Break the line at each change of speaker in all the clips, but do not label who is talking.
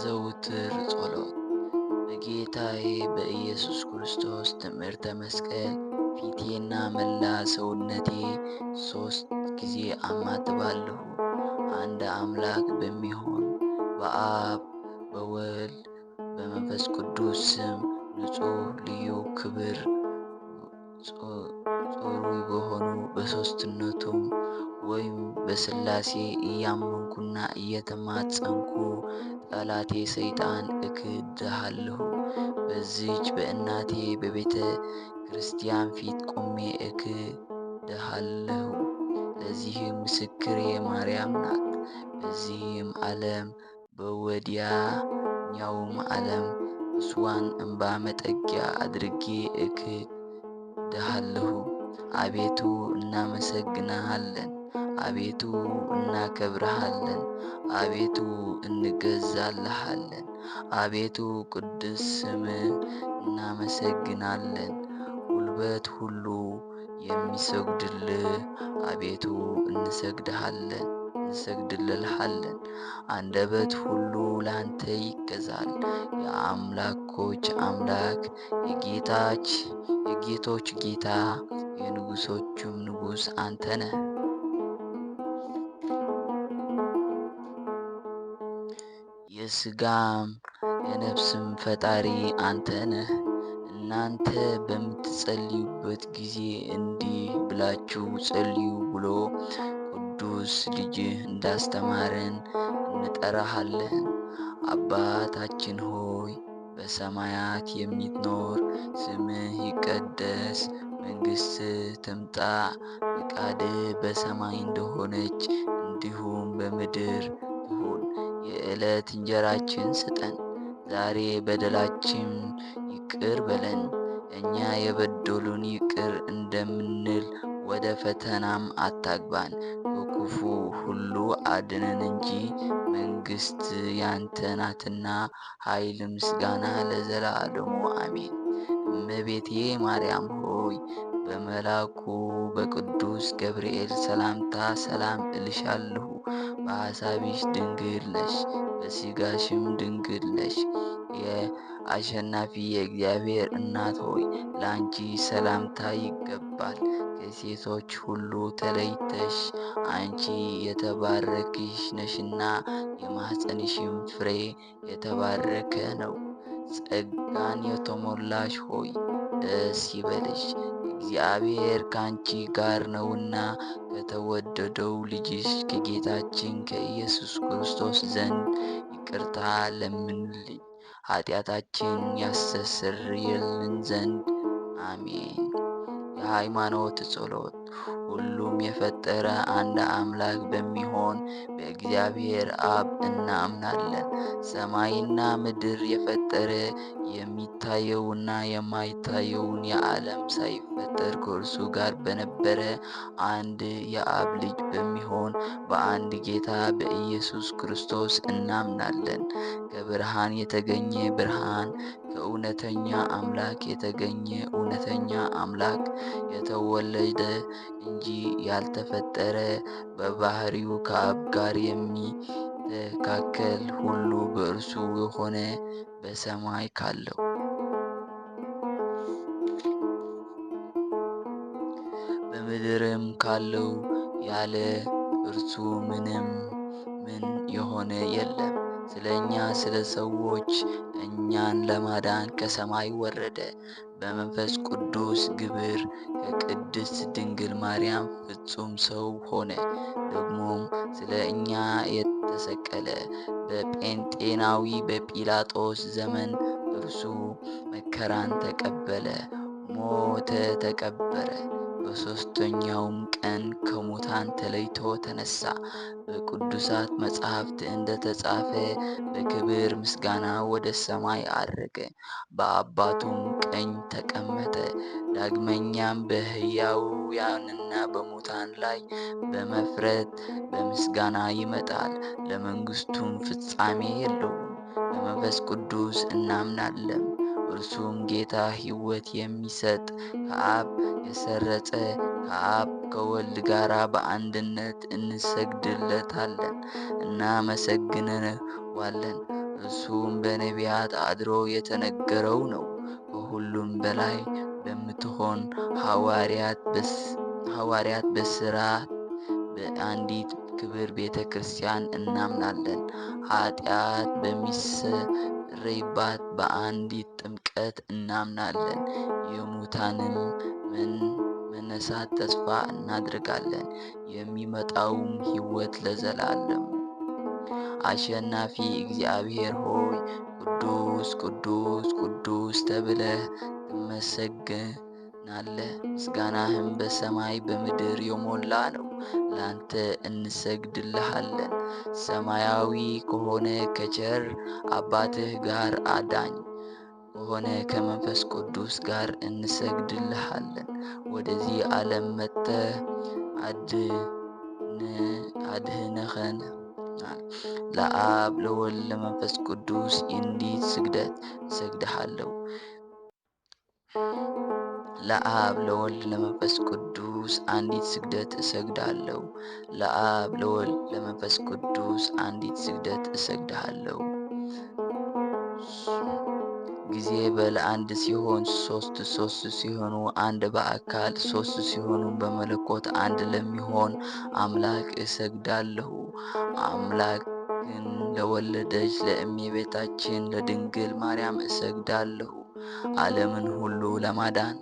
የዘውትር ጸሎት። በጌታዬ በኢየሱስ ክርስቶስ ትምህርተ መስቀል ፊቴና መላ ሰውነቴ 3 ጊዜ አማትባለሁ። አንድ አምላክ በሚሆን በአብ በወልድ በመንፈስ ቅዱስ ስም ንጹሕ ልዩ ክብር ጽሩይ በሆኑ በሦስትነቱም ወይም በሥላሴ እያመንኩና እየተማጸንኩ ጠላቴ ሰይጣን እክድሃለሁ። በዚህች በእናቴ በቤተ ክርስቲያን ፊት ቆሜ እክድሃለሁ። ለዚህም ምስክሬ ማርያም ናት። በዚህም ዓለም በወዲያኛውም ዓለም እሷን እንባ መጠጊያ አድርጌ እክድሃለሁ። አቤቱ እናመሰግንሃለን፣ አቤቱ እናከብርሃለን፣ አቤቱ እንገዛልሃለን፣ አቤቱ ቅዱስ ስምህ እናመሰግናለን። ጉልበት ሁሉ የሚሰግድልህ አቤቱ እንሰግድሃለን እንሰግድልሃለን። አንደበት ሁሉ ላንተ ይገዛል። የአምላኮች አምላክ የጌቶች ጌታ የንጉሶቹም ንጉሥ አንተ ነህ። የሥጋም የነፍስም ፈጣሪ አንተ ነህ። እናንተ በምትጸልዩበት ጊዜ እንዲህ ብላችሁ ጸልዩ ብሎ ቅዱስ ልጅህ እንዳስተማረን እንጠራሃለን። አባታችን ሆይ በሰማያት የምትኖር፣ ስምህ ይቀደስ፣ መንግሥትህ ትምጣ፣ ፈቃድህ በሰማይ እንደሆነች እንዲሁም በምድር ትሁን። የዕለት እንጀራችን ስጠን ዛሬ፣ በደላችን ይቅር በለን እኛ የበደሉን ይቅር እንደምንል፣ ወደ ፈተናም አታግባን፣ ከክፉ ሁሉ አድነን እንጂ መንግሥት ያንተ ናትና፣ ኃይል፣ ምስጋና ለዘላለሙ አሜን። እመቤቴ ማርያም ሆይ በመልአኩ በቅዱስ ገብርኤል ሰላምታ ሰላም እልሻለሁ። በሐሳብሽ ድንግል ነሽ፣ በሥጋሽም ድንግል ነሽ። የአሸናፊ የእግዚአብሔር እናት ሆይ ለአንቺ ሰላምታ ይገባል። ከሴቶች ሁሉ ተለይተሽ አንቺ የተባረክሽ ነሽና የማኅፀንሽም ፍሬ የተባረከ ነው። ጸጋን የተሞላሽ ሆይ ደስ ይበልሽ፣ እግዚአብሔር ከአንቺ ጋር ነውና ከተወደደው ልጅሽ ከጌታችን ከኢየሱስ ክርስቶስ ዘንድ ይቅርታ ለምንልኝ ኃጢአታችን ያስተሰርይልን ዘንድ አሜን። የሃይማኖት ጸሎት። ሁሉም የፈጠረ አንድ አምላክ በሚሆን በእግዚአብሔር አብ እናምናለን። ሰማይና ምድር የፈጠረ የሚታየውና የማይታየውን የዓለም ሳይፈጠር ከእርሱ ጋር በነበረ አንድ የአብ ልጅ በሚሆን በአንድ ጌታ በኢየሱስ ክርስቶስ እናምናለን። ከብርሃን የተገኘ ብርሃን፣ ከእውነተኛ አምላክ የተገኘ እውነተኛ አምላክ፣ የተወለደ እንጂ ያልተፈጠረ፣ በባህሪው ከአብ ጋር የሚተካከል፣ ሁሉ በእርሱ የሆነ፣ በሰማይ ካለው በምድርም ካለው ያለ እርሱ ምንም ምን የሆነ የለም። ስለ እኛ ስለ ሰዎች እኛን ለማዳን ከሰማይ ወረደ። በመንፈስ ቅዱስ ግብር ከቅድስት ድንግል ማርያም ፍጹም ሰው ሆነ። ደግሞም ስለ እኛ የተሰቀለ በጴንጤናዊ በጲላጦስ ዘመን እርሱ መከራን ተቀበለ፣ ሞተ፣ ተቀበረ። በሦስተኛውም ቀን ከሙታን ተለይቶ ተነሳ። በቅዱሳት መጻሕፍት እንደተጻፈ በክብር ምስጋና ወደ ሰማይ ዐረገ፣ በአባቱም ቀኝ ተቀመጠ። ዳግመኛም በሕያዋንና በሙታን ላይ በመፍረድ በምስጋና ይመጣል፣ ለመንግሥቱም ፍጻሜ የለውም። በመንፈስ ቅዱስ እናምናለን፣ እርሱም ጌታ ሕይወት የሚሰጥ ከአብ የሰረጸ ከአብ ከወልድ ጋር በአንድነት እንሰግድለታለን፣ እናመሰግነዋለን። እርሱም በነቢያት አድሮ የተነገረው ነው። ከሁሉም በላይ በምትሆን ሐዋርያት በሥርዓት በአንዲት ክብር ቤተ ክርስቲያን እናምናለን። ኃጢአት በሚሰረይባት በአንዲት ጥምቀት እናምናለን። የሙታንም መነሳት ተስፋ እናደርጋለን። የሚመጣውም ሕይወት ለዘላለም። አሸናፊ እግዚአብሔር ሆይ ቅዱስ ቅዱስ ቅዱስ ተብለህ ትመሰገናለህ። ምስጋናህም በሰማይ በምድር የሞላ ነው። ላንተ እንሰግድልሃለን። ሰማያዊ ከሆነ ከቸር አባትህ ጋር አዳኝ ከሆነ ከመንፈስ ቅዱስ ጋር እንሰግድልሃለን። ወደዚህ ዓለም መጥተህ አድኅነኸናል። ለአብ ለወልድ ለመንፈስ ቅዱስ እንዲት ስግደት እሰግድሃለሁ። ለአብ ለወልድ ለመንፈስ ቅዱስ አንዲት ስግደት እሰግዳለሁ። ለአብ ለወልድ ለመንፈስ ቅዱስ አንዲት ስግደት እሰግድሃለሁ። ጊዜ በል አንድ ሲሆን ሶስት ሶስት ሲሆኑ አንድ በአካል ሶስት ሲሆኑ በመለኮት አንድ ለሚሆን አምላክ እሰግዳለሁ። አምላክን ለወለደች ለእመቤታችን ለድንግል ማርያም እሰግዳለሁ። ዓለምን ሁሉ ለማዳን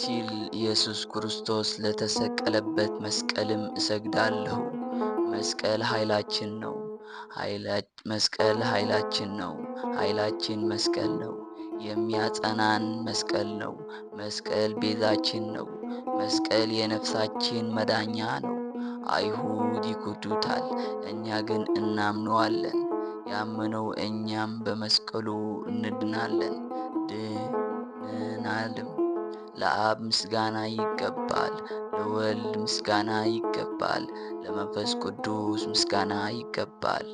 ሲል ኢየሱስ ክርስቶስ ለተሰቀለበት መስቀልም እሰግዳለሁ። መስቀል ኃይላችን ነው። መስቀል ኃይላችን ነው። ኃይላችን መስቀል ነው። የሚያጸናን መስቀል ነው። መስቀል ቤዛችን ነው። መስቀል የነፍሳችን መዳኛ ነው። አይሁድ ይክዱታል፣ እኛ ግን እናምነዋለን። ያመነው እኛም በመስቀሉ እንድናለን ድነናልም። ለአብ ምስጋና ይገባል፣ ለወልድ ምስጋና ይገባል፣ ለመንፈስ ቅዱስ ምስጋና ይገባል።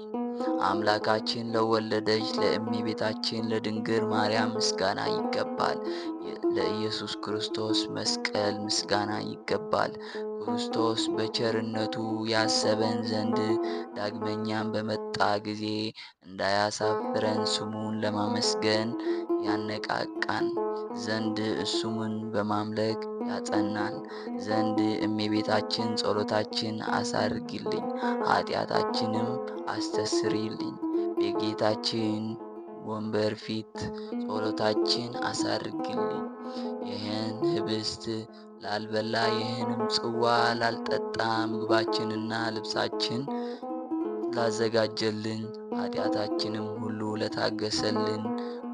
አምላካችን ለወለደች ለእመቤታችን ለድንግል ማርያም ምስጋና ይገባል። ለኢየሱስ ክርስቶስ መስቀል ምስጋና ይገባል። ክርስቶስ በቸርነቱ ያሰበን ዘንድ ዳግመኛም በመጣ ጊዜ እንዳያሳፍረን ስሙን ለማመስገን ያነቃቃን ዘንድ እሱምን በማምለክ ያጸናን ዘንድ እመቤታችን ጸሎታችን አሳርጊልኝ፣ ኃጢአታችንም አስተስሪልኝ። በጌታችን ወንበር ፊት ጸሎታችን አሳርጊልኝ። ይህን ህብስት ላልበላ ይህንም ጽዋ ላልጠጣ ምግባችንና ልብሳችን ላዘጋጀልን ኃጢአታችንም ሁሉ ለታገሰልን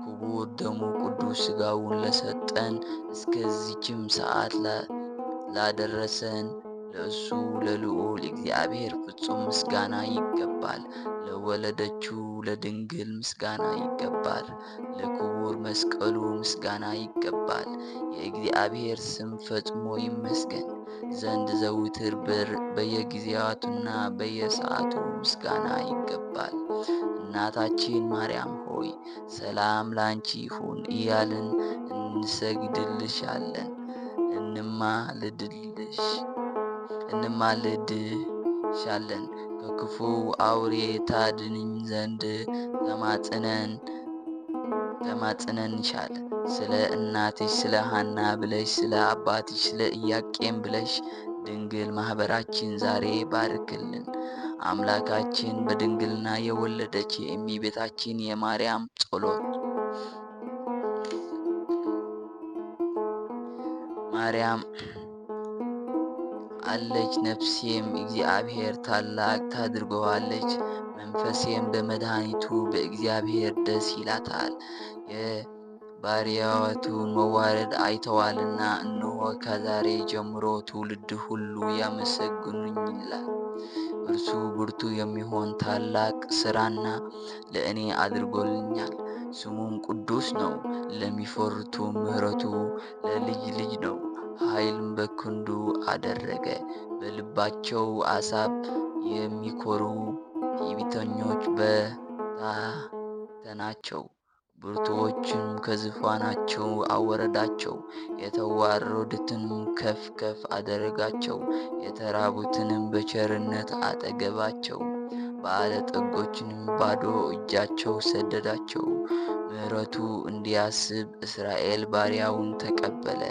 ክቡር ደሙ ቅዱስ ሥጋውን ለሰጠን እስከዚችም ሰዓት ላደረሰን ለእሱ ለልዑል እግዚአብሔር ፍጹም ምስጋና ይገባል። ለወለደችው ለድንግል ምስጋና ይገባል። ለክቡር መስቀሉ ምስጋና ይገባል። የእግዚአብሔር ስም ፈጽሞ ይመስገን ዘንድ ዘውትር በየጊዜያቱና በየሰዓቱ ምስጋና ይገባል። እናታችን ማርያም ሆይ ሰላም ላንቺ ይሁን እያልን እንሰግድልሻለን፣ እንማልድሻለን። ከክፉ አውሬ ታድንኝ ዘንድ ተማጽነንሻል። ስለ እናትሽ ስለ ሐና ብለሽ ስለ አባትሽ ስለ ኢያቄም ብለሽ ድንግል ማኅበራችን ዛሬ ባርክልን። አምላካችን በድንግልና የወለደች የእመቤታችን የማርያም ጸሎት ማርያም አለች። ነፍሴም እግዚአብሔር ታላቅ ታድርገዋለች፣ መንፈሴም በመድኃኒቱ በእግዚአብሔር ደስ ይላታል። የባሪያዋቱን መዋረድ አይተዋልና፣ እነሆ ከዛሬ ጀምሮ ትውልድ ሁሉ ያመሰግኑኛል። እርሱ ብርቱ የሚሆን ታላቅ ሥራና ለእኔ አድርጎልኛል፣ ስሙም ቅዱስ ነው። ለሚፈሩት ምሕረቱ ለልጅ ልጅ ነው። ኃይልም በክንዱ አደረገ። በልባቸው አሳብ የሚኮሩ ትዕቢተኞች በታተናቸው። ብርቱዎችንም ከዙፋናቸው አወረዳቸው። የተዋረዱትንም ከፍ ከፍ አደረጋቸው። የተራቡትንም በቸርነት አጠገባቸው። ባለጠጎችንም ባዶ እጃቸው ሰደዳቸው። ምሕረቱ እንዲያስብ እስራኤል ባሪያውን ተቀበለ።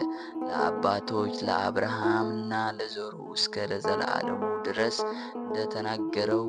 ለአባቶች ለአብርሃምና ለዘሩ እስከ ለዘላለሙ ድረስ እንደተናገረው።